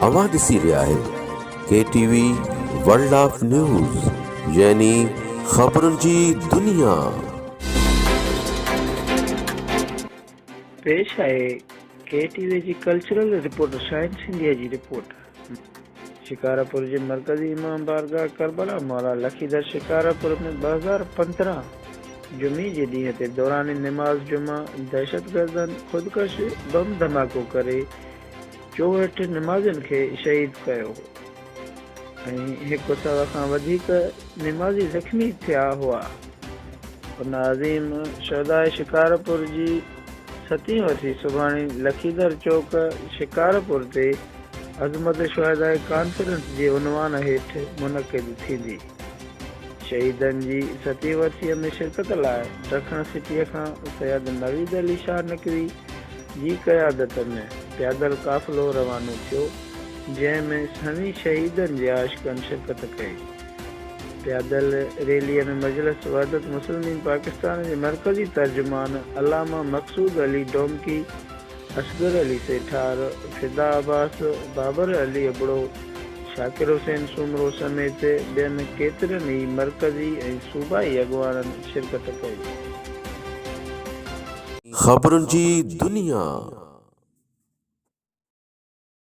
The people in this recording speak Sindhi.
اوهان ڏسي رهيا آهيو K T V world of news يعني خبرن جي دنيا. پيش آهي ڪي ٽي وي جي ڪلچرل رپورٽر شاهين سنڌيء جي رپورٽ. شڪارپور جي مرڪزي امام بارگاهه ڪربلا مولا لکيدر شڪارپور ۾ 2015 جمعي جي ڏينهن تي دوران نماز جمعه دهشتگردن خودڪش بم ڌماڪو ڪري 64 نمازين کي شهيد ڪيو هو ۽ هڪ سئو کان وڌيڪ نمازي زخمي ٿيا هئا. ان عظيم شهداء شڪارپور جي ستين ورسي سڀاڻي لکيدر چوڪ شڪارپور تي عظمت شهداء ڪانفرنس جي عنوان هيٺ منعقد ٿيندي. شهيدن جي ستين ورسيء ۾ شرڪت لاء ڊکڻ سٽيء کان سيد نويد علي شاهه نقوي جي قيادت ۾ پيادل قافلو روانو ٿيو، جنهن ۾ سوين شهيدن جي عاشقن شرڪت ڪئي. پيادل ريليء ۾ مجلس وحدت مسلمين پاڪستان جي مرڪزي ترجمان علامه مقصود علي ڊومڪي، اصغر علي سيٺار، فدا عباس، بابر علي ابڙو، شاڪر حسين سومرو سميت ٻين ڪيترن ئي مرڪزي ۽ صوبائي اڳواڻن شرڪت ڪئي. خبرن جي دنيا.